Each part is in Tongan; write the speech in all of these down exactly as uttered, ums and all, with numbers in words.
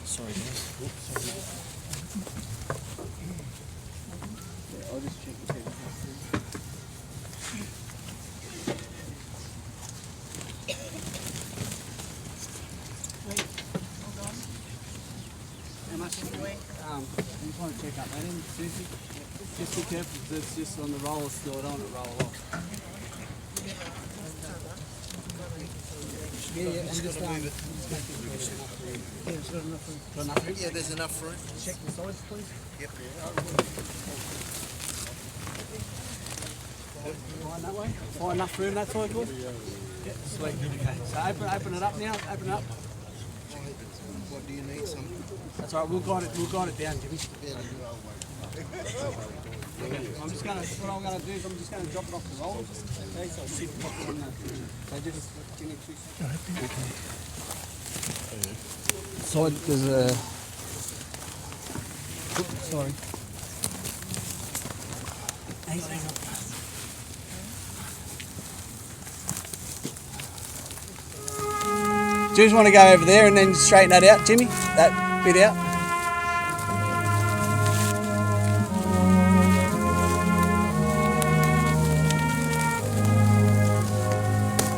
Sorry, guys. Oops, sorry, mate. Yeah, I'll just check the table. Wait, hold on. How much? Um, I just want to check up, Adam. Susie, just be careful because it's just on the roller still. I don't want it to roll off. Yeah, yeah, I'm just, um, just making sure there's enough room. Yeah, it's got enough room. Got enough room? Yeah, there's enough room. Check the sides, please. Yep. Find that way. Find enough room that side, good? Yeah, sweet. Okay. So open, open it up now. Open it up. What, do you need some? That's all right. We'll guide it. We'll guide it down, Jimmy. Yeah, no worries. Okay. I'm just gonna. What I'm gonna do is I'm just gonna drop it off the roll. Okay. So sit on the. So just give me two seconds. So there's a. Oops, sorry. Hang on, hang on. Do you just want to go over there and then straighten that out, Jimmy? That bit out?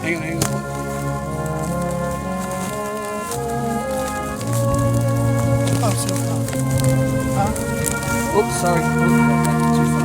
Hang on, hang on. Oh, sorry. Huh? Oops, sorry. Oops, too far.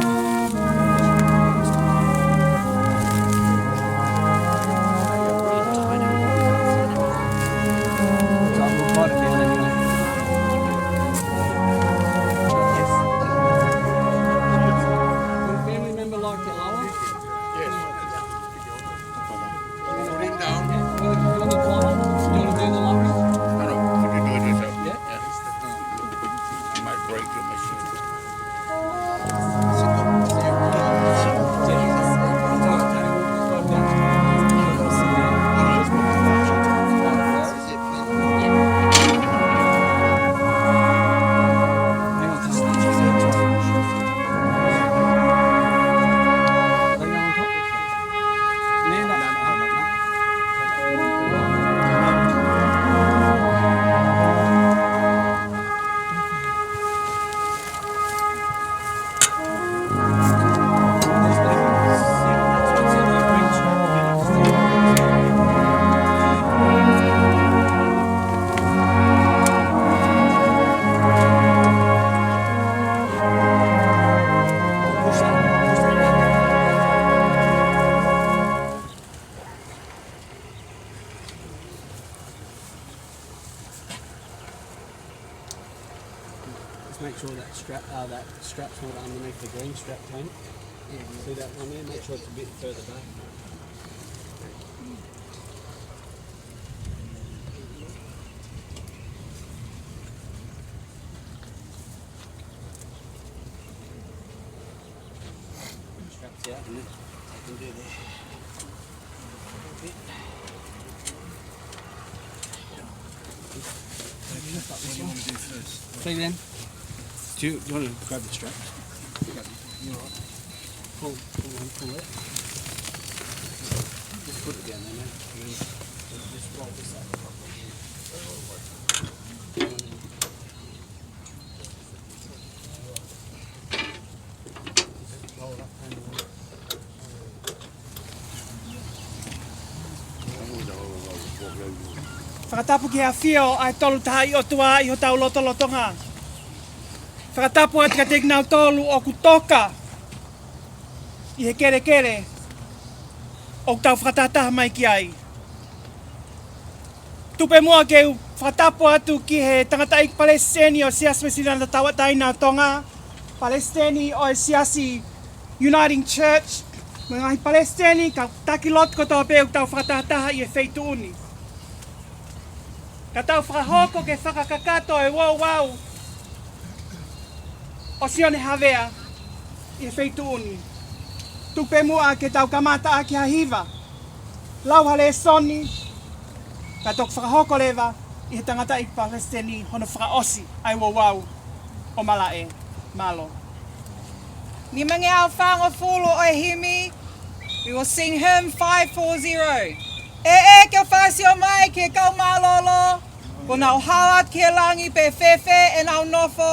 Put it down. You wanna do the lottery? I don't, you can do it yourself. Yeah? Yeah. You might break your machine. Just make sure that strap, uh, that strap's not underneath the green strap, Tony. Yeah. See that one there? Make sure it's a bit further back. Straps out and then I can do the What do you want to do first? Say then. Do you, do you want to grab the straps? Grab it. You're right. Pull, pull, pull it. Just put it down there, mate. And then just roll this up. Fakatapu ki he ʻafio ʻa e Tolu Tahaʻi ʻOtua ʻi hotau lotolotonga. Fakatapu atu kiate kinautolu ʻoku toka ʻi he kelekele ʻoku tau fakatahataha mai ki ai. Tuku pē muʻa ke u fakatapu atu ki he tangataʻeiki palesiteni ʻo e Siasi Uēsiliana Tauʻatāina ʻo Tonga, palesiteni ʻo e Siasi Uniting Church, mo e ngaahi palesiteni, kau taki lotu kotoa pē ʻoku tau fakatahataha ʻi he feituʻu ni. Ka tau fakahoko ke fakakakato e ouau ʻo Sione Havea ʻi he feituʻu ni. Tuku pē muʻa ke tau kamataʻaki ha hiva, lau ha lēsoni, ka toki fakahoko leva ʻe he tangataʻeiki palesiteni hono fakaʻosi ʻa e ouau ʻo Malaʻe. Mālō. Nimangeau fāngofulu ʻo e himi. We will sing hymn five four zero. ʻEʻe, ke u fakasio mai ki he kau mālōlō. Kuo nau hao atu ki he langi, pe fēfē ʻenau nofo?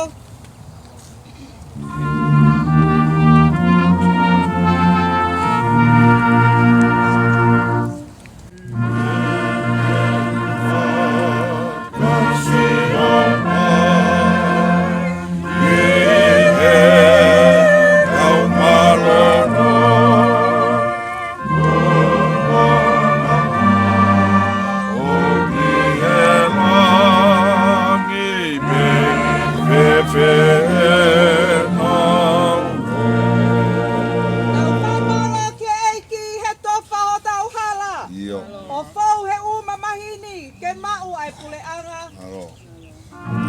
Tau fakamālō ki he ʻEiki he tofa hotau hala. ʻIo. ʻO fou he ʻū mamahi ni ke maʻu ʻa e puleʻanga. ʻAlo.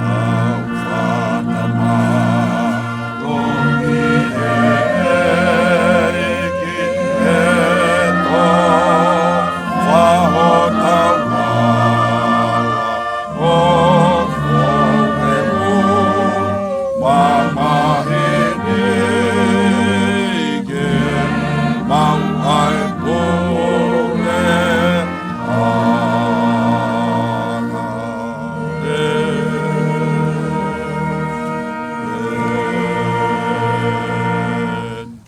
Tau fakamālō ki he ʻEiki he tofa hotau hala. ʻO fou he ʻū mamahi ni ke maʻu ʻa e puleʻanga.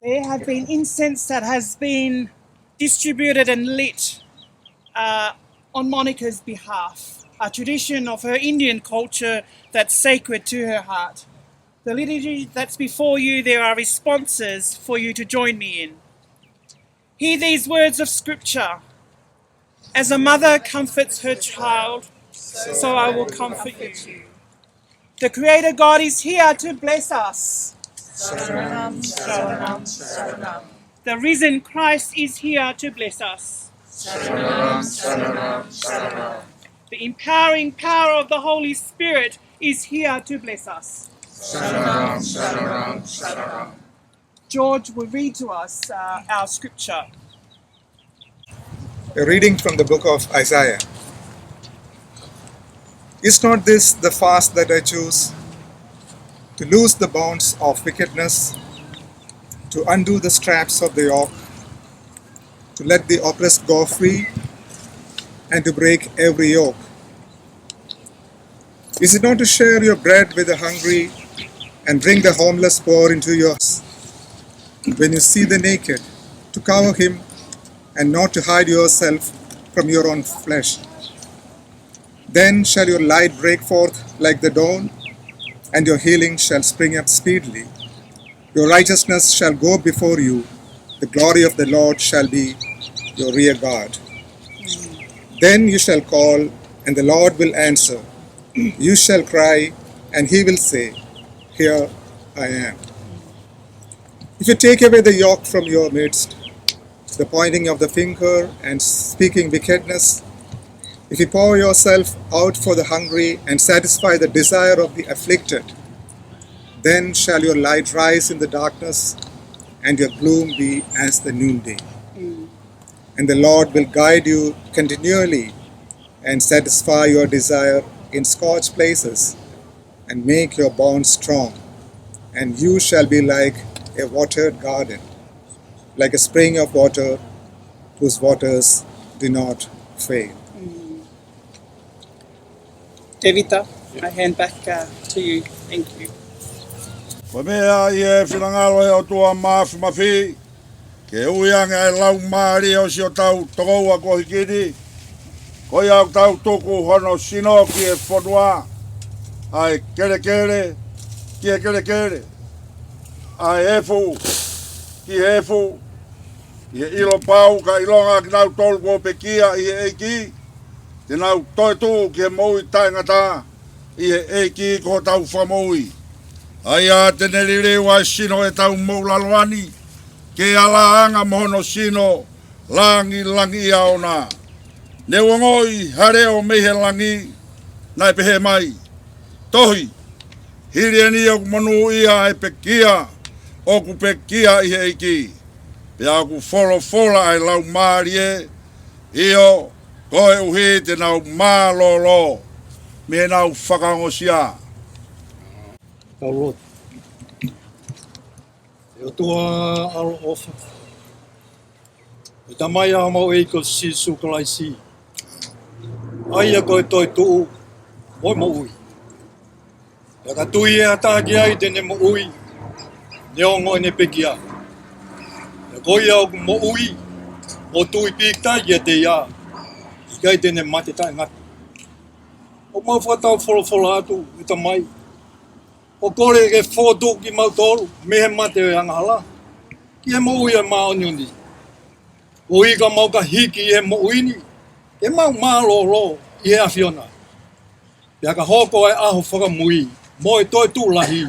There have been incense that has been distributed and lit, uh, on Monica's behalf, a tradition of her Indian culture that's sacred to her heart. The liturgy that's before you, there are responses for you to join me in. Hear these words of Scripture. As a mother comforts her child, so I will comfort you. The Creator God is here to bless us. Saranam, saranam, saranam. The risen Christ is here to bless us. Saranam, saranam, saranam. The empowering power of the Holy Spirit is here to bless us. Saranam, saranam, saranam. George will read to us, uh, our scripture. A reading from the book of Isaiah. Is not this the fast that I choose? To loose the bonds of wickedness, to undo the straps of the yoke, to let the oppressed go free, and to break every yoke. Is it not to share your bread with the hungry and bring the homeless poor into your house? When you see the naked, to cover him and not to hide yourself from your own flesh. Then shall your light break forth like the dawn, and your healing shall spring up speedily. Your righteousness shall go before you. The glory of the Lord shall be your rear guard. Then you shall call, and the Lord will answer. You shall cry, and he will say, "Here I am." If you take away the yoke from your midst, the pointing of the finger and speaking wickedness, if you pour yourself out for the hungry and satisfy the desire of the afflicted, then shall your light rise in the darkness, and your gloom be as the noonday. Mm. And the Lord will guide you continually and satisfy your desire in scorched places and make your bonds strong. And you shall be like a watered garden, like a spring of water whose waters do not fail. Mm. Tevita, I hand back, uh, to you. Thank you. Ko e meʻa ʻi he finangalo ʻo e ʻOtua Māfimafi, ke ui ange ʻa e laumālie ʻo siʻotau tokoua ko hikini, ko ia ʻoku tau tuku hono sino ki he fonua, ʻa e kelekele ki he kelekele, ʻa e efu ki he efu, ʻi he ʻilo pau ka ʻilonga kinautolu kuo pekia ʻi he ʻEiki, te nau toetuʻu ki he moʻui taʻengata ʻi he ʻEiki ko hotau Fakamoʻui. ʻA ia te ne liliu ʻa e sino ʻetau moʻulaloa ni, ke ʻalaʻanga mo hono sino langilangiʻia ʻoʻona. Ne u ongoʻi ha leʻo mei he langi, naʻe pehē mai, Tohi, hili eni ʻoku monūʻia ʻa e pekia ʻoku pekia ʻi he ʻEiki. Pea ʻoku folofola ʻa e laumālie, ʻio, koeʻuhi te nau mālōlō mei heʻenau fakaongosia. Tau lotu. ʻE ʻOtua ʻaloʻofa, ʻe Tamai ʻa homau ʻEiki ko Sīsū Kalaisi, ʻa ia ko e toetuʻu, mo e moʻui. Pea ka tui ʻe ha taha ki ai te ne moʻui, neongo ʻene pekia. Pea ko ia ʻoku moʻui, ʻo tui pīkitai kiate ia, ʻikai te ne mate taʻengata. ʻOku mau fakataufolofola atu, ʻe Tamai, ʻo kole ke fokotuʻu kimautolu mei he mate ʻo e angahala ki he moʻui ʻa e māʻoniʻoni. Koeʻuhi ka mau ka hiki ʻi he moʻui ni, ke mau mālōlō ʻi he ʻAfiona. Pea ka hoko ʻa e ʻaho fakamui mo e toetuʻu lahi,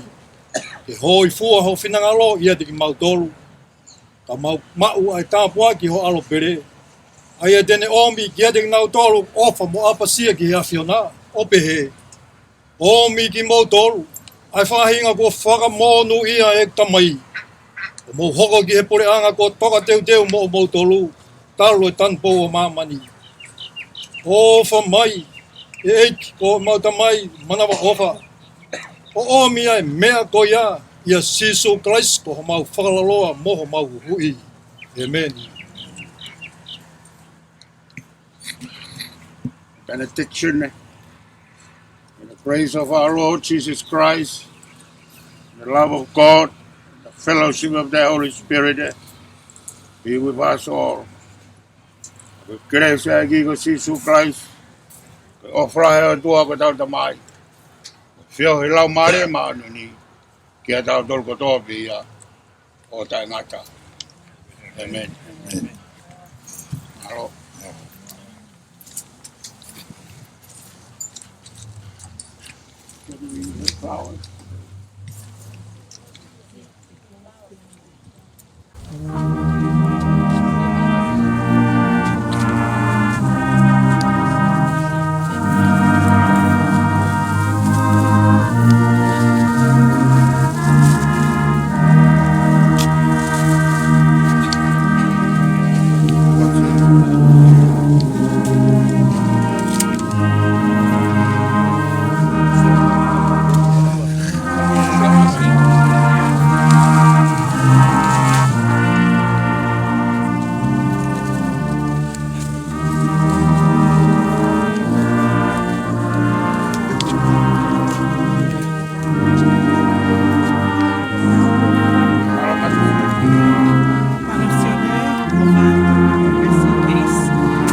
ke hōifua ho finangalo ʻiate kimautolu. Ka mau maʻu ʻa e tāpuaki ho ʻAlo pele, ʻa ia te ne ʻomi kiate kinautolu ʻofa mo ʻapasia ki he ʻAfiona, ʻo pehē: Omi kimoutolu ʻa e faʻahinga kuo fakamonūʻia ʻe he Tamai, ʻo mou hoko ki he puleʻanga kuo tokateuteu moʻomoutolu, talu e tanupou ʻo māmani. ʻOfa mai, ʻe ʻEiki, ko homau Tamai manavaʻofa, ʻo ʻomi ʻa e meʻa ko ia ʻia Sīsū Kalaisi ko homau Fakalaloa mo homau Huhuʻi. ʻĒmeni. Benediction. May the grace of our Lord Jesus Christ, the love of God, the fellowship of the Holy Spirit, eh, be with us all. Ko e kelesi ʻa e ʻEiki ko Sīsū Kalaisi, ko e ʻofa ʻa e ʻOtua ko hotau Tamai, feohi ʻa e Laumālie Māʻoniʻoni, kiate kitautolu kotoa pē ia ʻo taʻengata. ʻĒmeni. Mālō.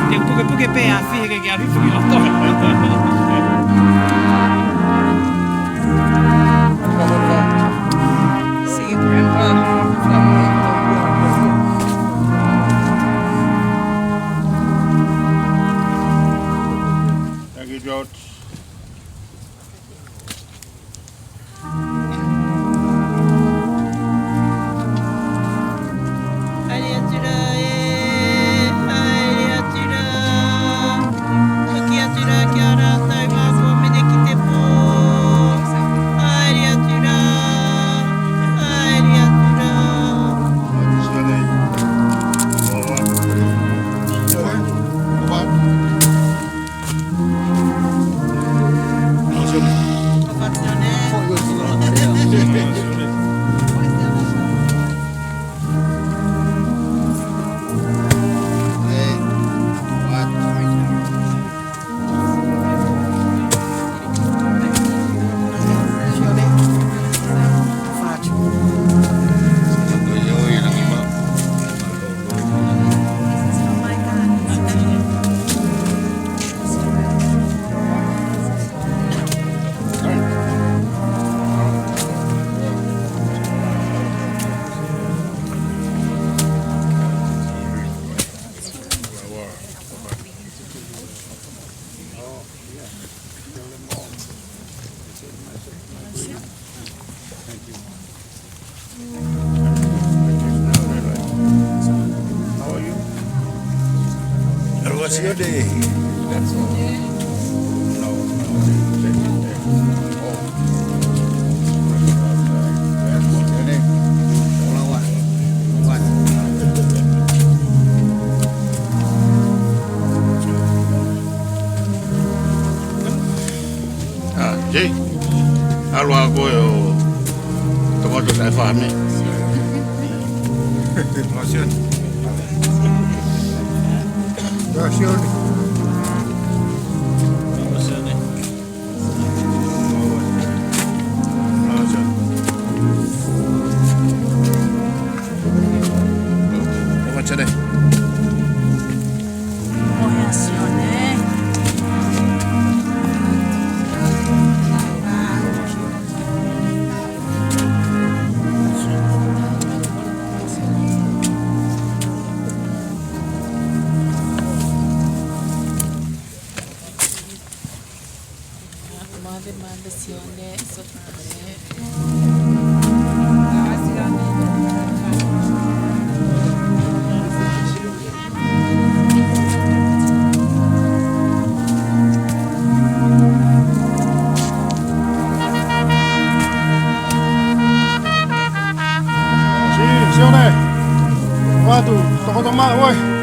Te u pukepuke pē ʻa e afi he ʻikai ke afi ki loto. See you, Grandpa. Thank you, George. Haere atu ra ē, haere atu ra. Hiki atu ra ki a rātou ʻa e mākua mene ki te pō. Haere atu ra, haere atu ra. How are you? How was your day? Ah, Jay. ʻAlu ā koe ʻo tokoto taʻe fāme. Masioni. Masioni. Masioni. Mother, Mother Sione, Soprano. Si, Sione. Vatu, toko toma, oi.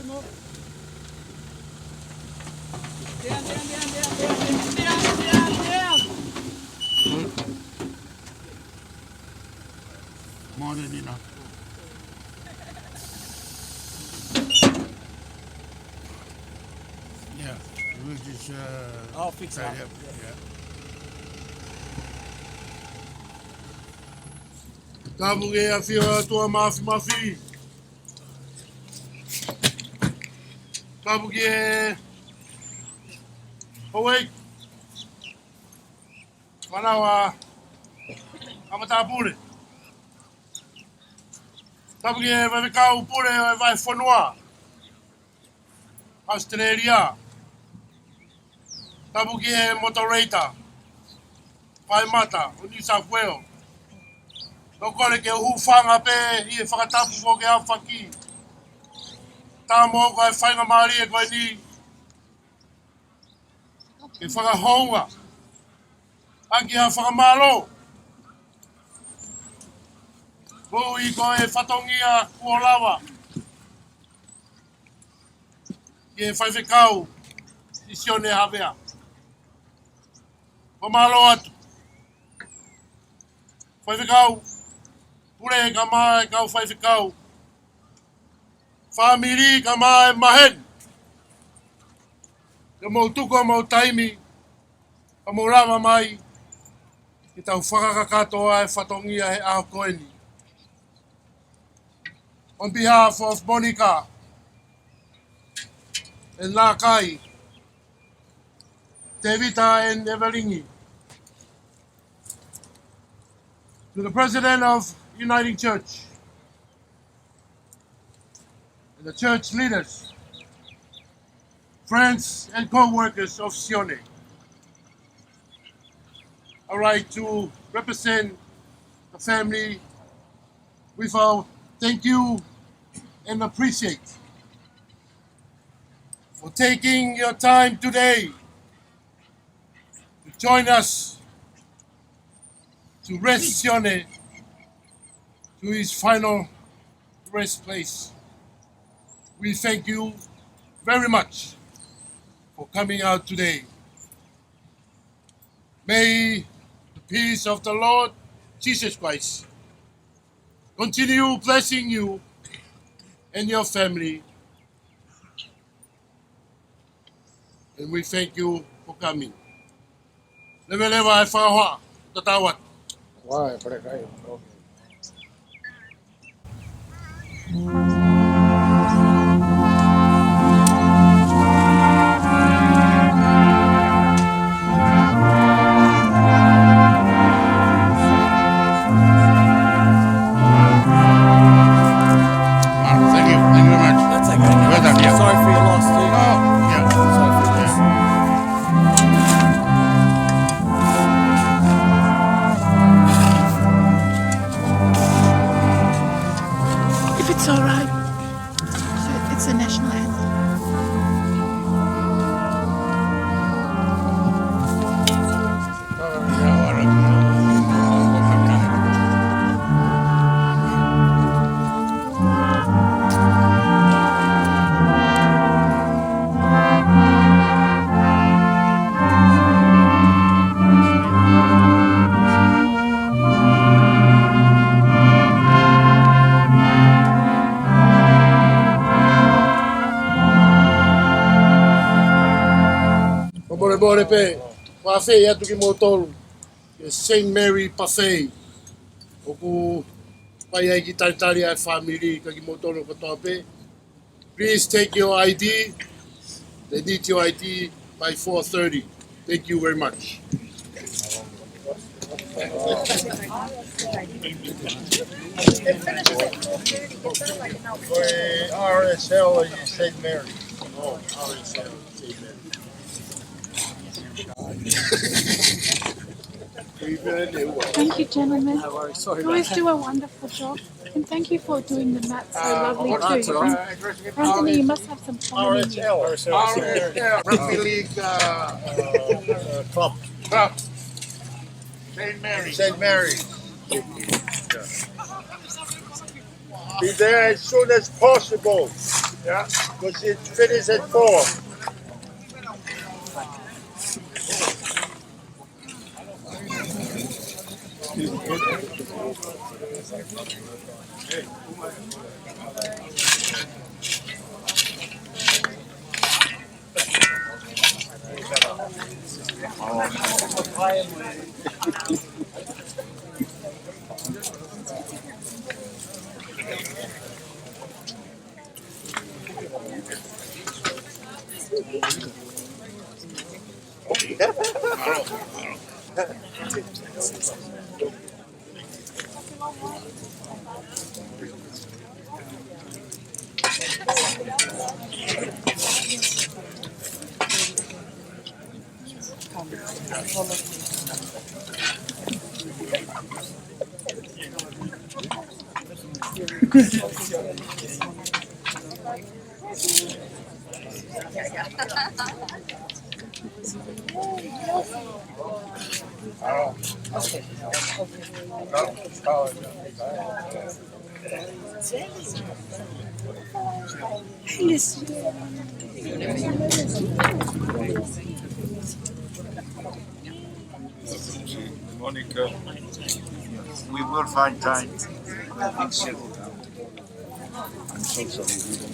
More than enough. Yeah, we'll just, uh, I'll fix it tie up. Yeah. Tapu ki he ʻafio ʻa e ʻOtua Māfimafi. Tapu ki he houʻeiki, fānau ʻa Matāpule. Tapu ki he faifekau pule ʻo e vahefonua ʻAositelēlia. Tapu ki he moderator, Parliament ʻo New South Wales. ʻOku ou kole ke u hūfanga pē ʻi he fakatapu ko ē ki he ʻaofaki. Tapu mo e faingamālie ko eni ke fakahounga ʻaki ʻa e fakamālō koeʻuhi ko e fatongia kuo lava ki he faifekau ʻi Sione Havea. Fakamālō atu. Faifekau, pule kae ʻumaʻā e kau faifekau, fāmili kae ʻumaʻā e maheni, ke mou tuku homou taimi, ka mou lava mai ke tau fakakakato ʻa e fatongia he ʻaho ko eni. On behalf of Monica and Lakai, Tevita and Evelingi, to the president of Uniting Church and the church leaders, friends and co-workers of Sione. I'd like to represent the family with our thank you and appreciate for taking your time today to join us to rest Sione to his final rest place. We thank you very much for coming out today. May the peace of the Lord Jesus Christ continue blessing you and your family. And we thank you for coming. Leveleva e fakahohaʻa, tatau atu. Why, but I, okay. Thank you. Thank you very much. That's okay. Well done, yeah. Sorry for your loss, too. Oh, yeah. Sorry for your loss. If it's all right, it's the national anthem. Fakamolemole pē, ʻoku ou ʻoatu kimoutolu ki he Saint Mary Buffet, ʻoku fai ai e kiʻi talitali ʻa e fāmili, ka kimoutolu kotoa pē, please take your I D. They need your I D by four thirty. Thank you very much. For R S L and Saint Mary. Oh, R S L. Thank you, gentlemen. No worries. Sorry about that. You always do a wonderful job. And thank you for doing the mats so lovely too. That's all right. Anthony, you must have some plumbing in you. R S L. R S L. Rugby league, uh, uh, uh, club. Club. Saint Mary. Saint Mary. Be there as soon as possible. Yeah, because it finished at four. Monica, we will find time. Things settle down. I'm so sorry.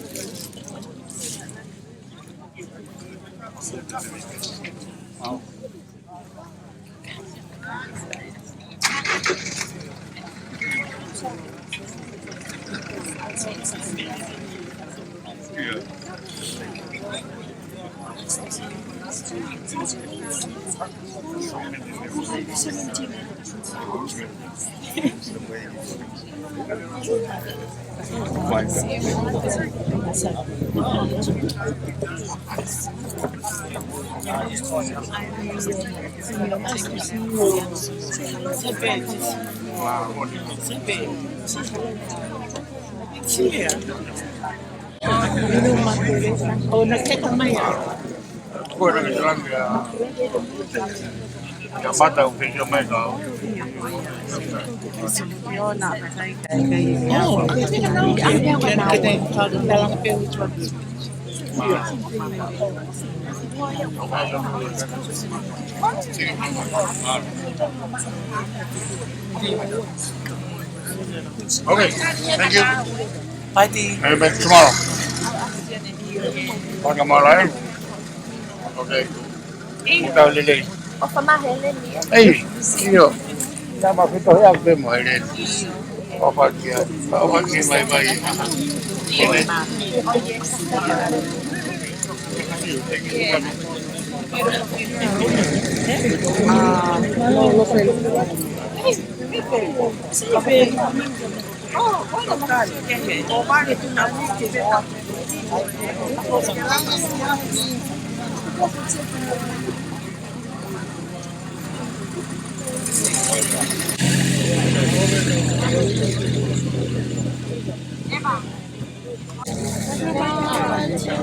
Okay, thank you. Bye, Dee. I'll be back tomorrow. Okay, tomorrow, eh? Okay. Mutau lelei. ʻOfa mai Heleni. Ei, ʻio. Tama fito he aku mo Heleni. ʻOfa kia, ʻofa kia mai mai.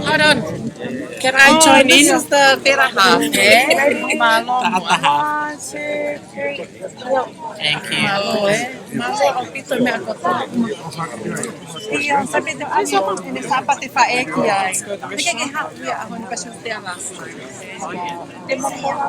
Hold on. Can I join in? This is the better half, eh? Mālō. Thank you. Mālō, eh? Mālō ʻaupito meʻa kotoa. ʻIo, Sāpate, ʻaho ni, Sāpate faʻē ki ai. Te ke ke haʻu ia ʻaho ni pasi te ala. Te mo kola.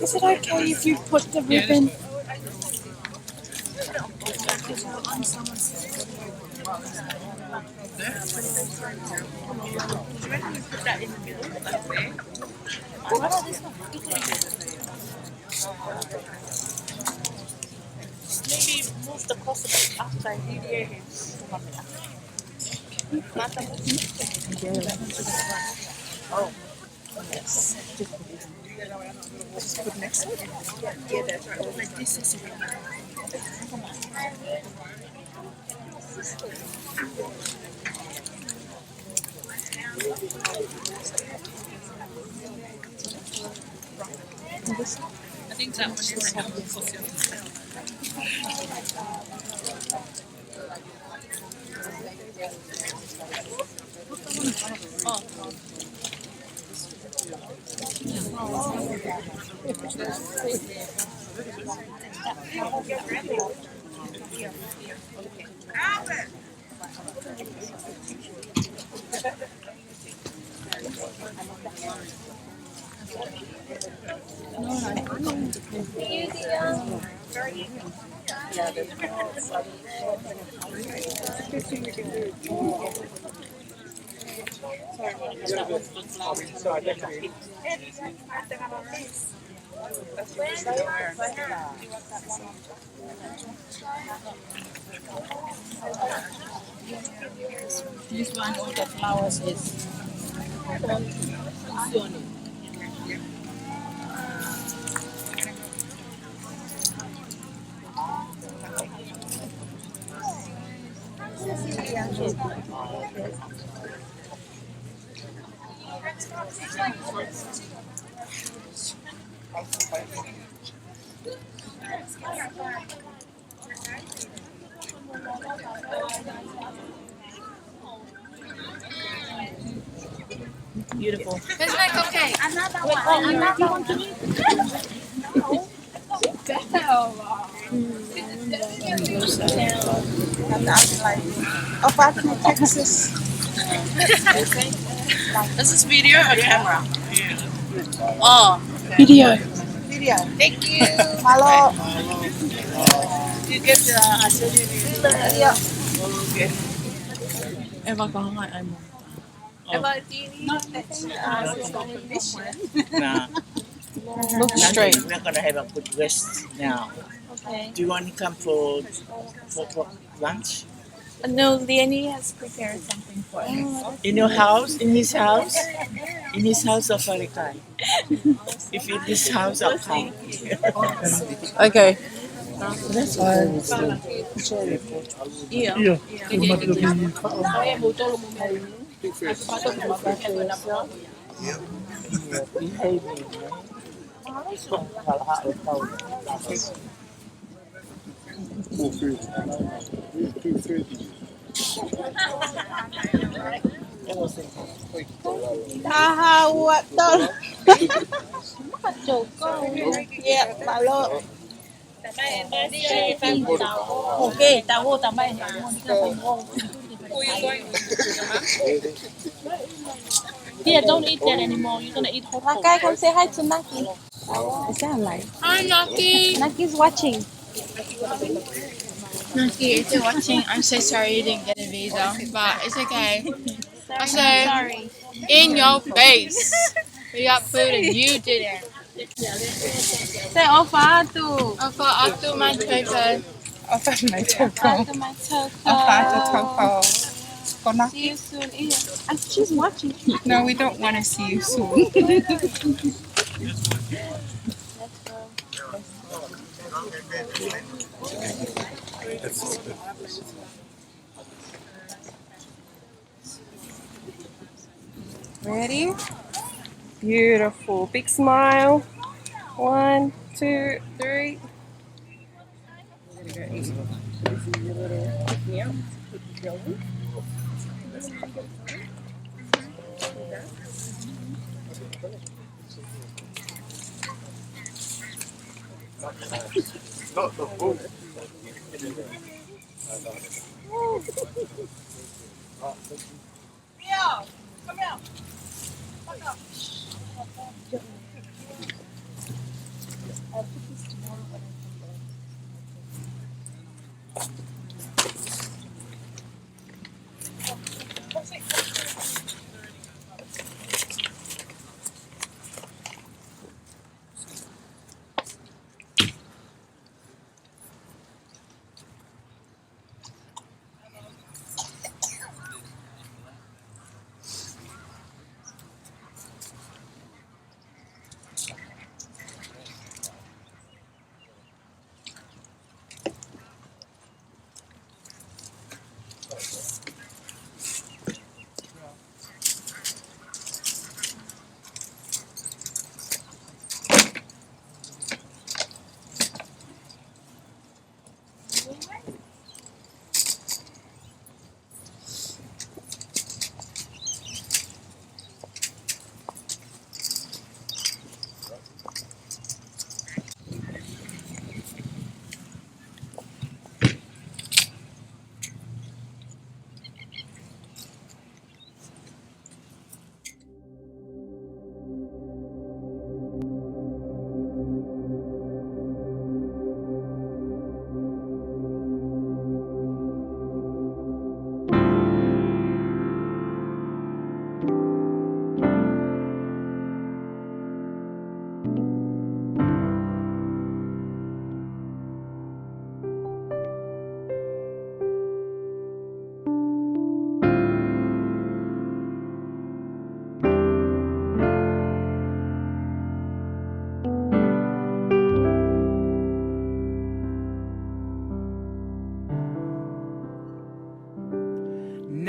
Is it okay if we put the ribbon? Maybe move the cross a bit after he. Oh. Yes. Just put next to it. Yeah, that's right. Like this is. Think that one is helpful. This one, all the flowers is on. Beautiful. It's like, okay. Another one. Oh, you want to eat? No. Damn. I'm, I'm like, oh, back in Texas. Is this video or camera? Oh, okay. Video. Video. Thank you. Hello. You get the, uh, yeah. Okay. Eva, ko e hā e ʻai mo. Eva, do you need, uh, some permission? Nah. Look straight. We're gonna have a good rest now. Okay. Do you want to come for, for, for lunch? Uh, no, Leonie has prepared something for us. In your house, in his house, in his house of Falekai. If in his house, I'll come. Okay. ʻIo. ʻIo. Taha, ua, tolu. Yeah, mālō. Okay, tau tamai. Who you going with? Your mom? Here, don't eat that anymore. You're gonna eat hot. Lakai, come say hi to Naki. Is that live? Hi, Naki. Naki's watching. Naki, if you're watching, I'm so sorry you didn't get a visa, but it's okay. I'm so sorry. In your face. We got food and you didn't. Say, ʻofa atu. ʻOfa atu, my people. ʻOfa atu, my people. ʻOfa atu, my people. ʻOfa atu, my people. Kona. See you soon. Yeah. And she's watching. No, we don't wanna see you soon. Ready? Beautiful. Big smile. One, two, three. Not the boat.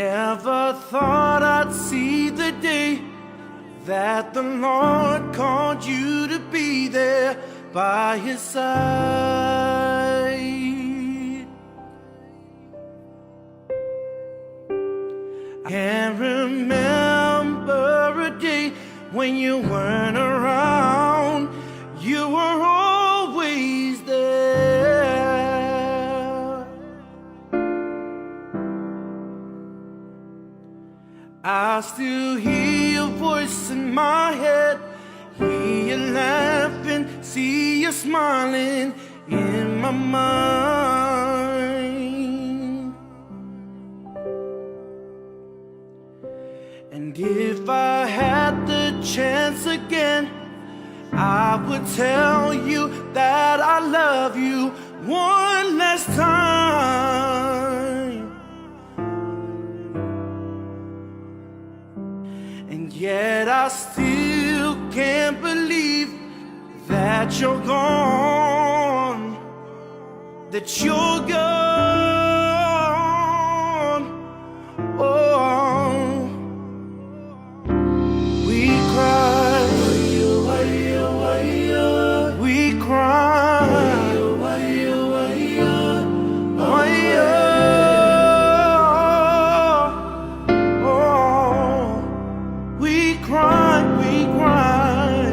Never thought I'd see the day that the Lord called you to be there by his side. I can remember a day when you weren't around. You were always there. I still hear your voice in my head. Hear you laughing, see you smiling in my mind. And if I had the chance again, I would tell you that I love you one last time. And yet I still can't believe that you're gone, that you're gone. Oh, we cry, we cry, oh, we cry, we cry.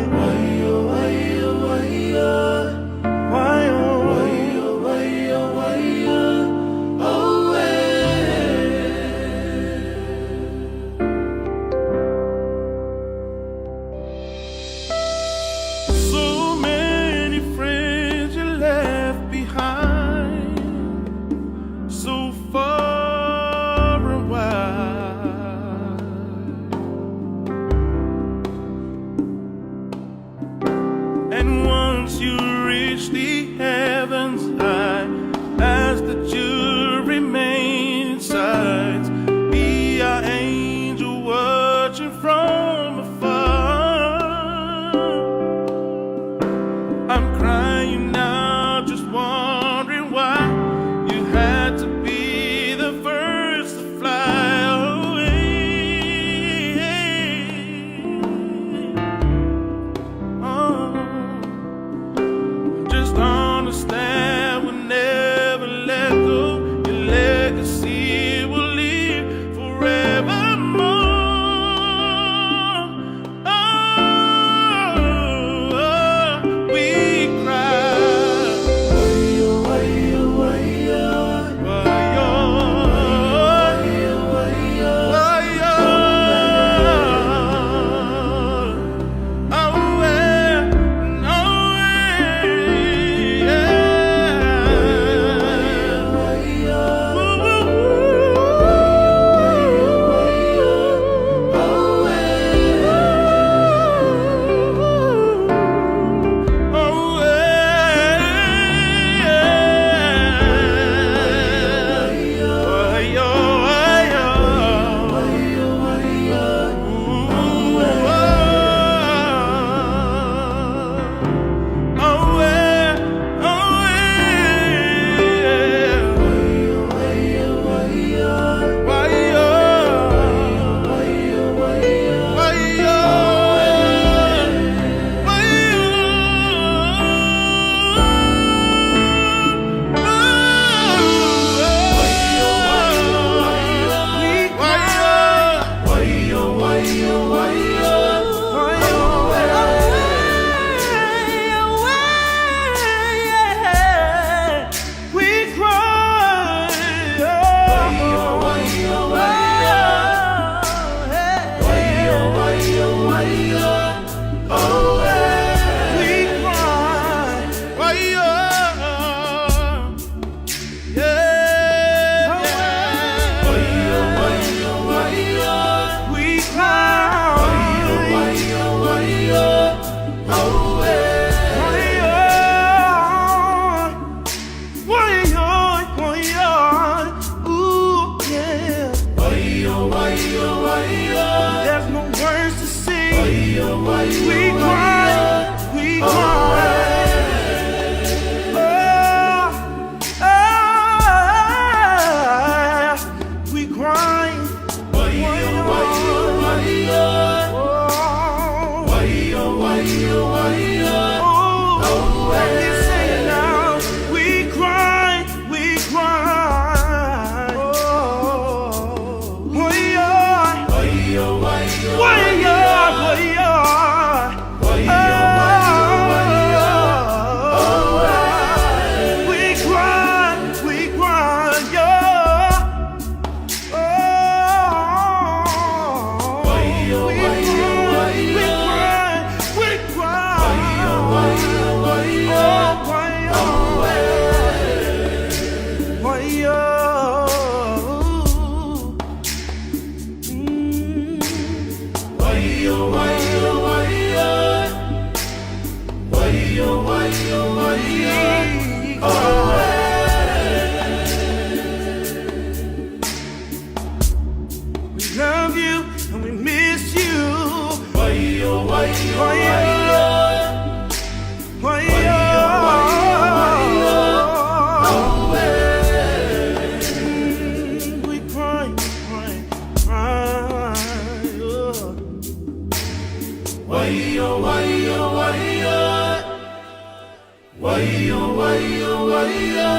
Wai o wai a,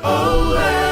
au e